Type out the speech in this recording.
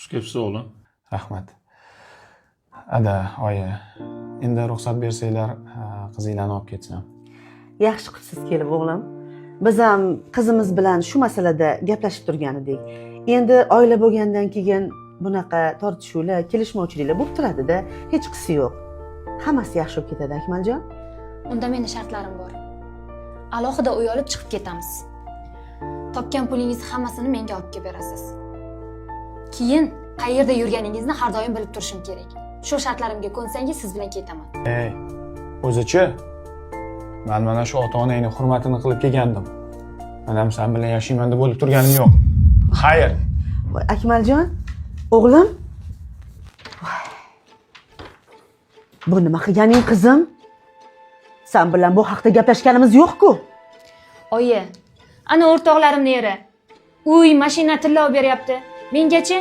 Xush kelibsiz, o'g'lim. Rahmat. Ada, oyi, endi ruxsat bersanglar, qizinglarni olib ketsam. Yaxshi qilibsiz kelib, o'g'lim. Biz ham qizimiz bilan shu masalada gaplashib turgan edik. Endi oila bo'lgandan keyin bunaqa tortishuvlar, kelishmovchiliklar bo'lib turadi-da, hech qisi yo'q. Hammasi yaxshi bo'lib ketadi, Akmaljon. Unda meni shartlarim bor. Alohida uy olib chiqib ketamiz. Topgan pulingizni hammasini menga olib kelib berasiz. Keyin qayerda yurganingizni har doim bilib turishim kerak. Shu shartlarimga ko'nsangiz, siz bilan ketaman. Ey, o'zichi? Man mana shu ota-onangni hurmatini qilib kelgandim. Man ham san bilan yashayman deb o'lib turganim yo'q. Xayr. Voy, Akmaljon, o'g'lim. Voy. Bu nima qilganing, qizim? San bilan bu haqda gaplashganimiz yo'q-ku. Oyi, ana o'rtoqlarimni eri. Uy, mashina, tilla olib beryapti. Mengachi?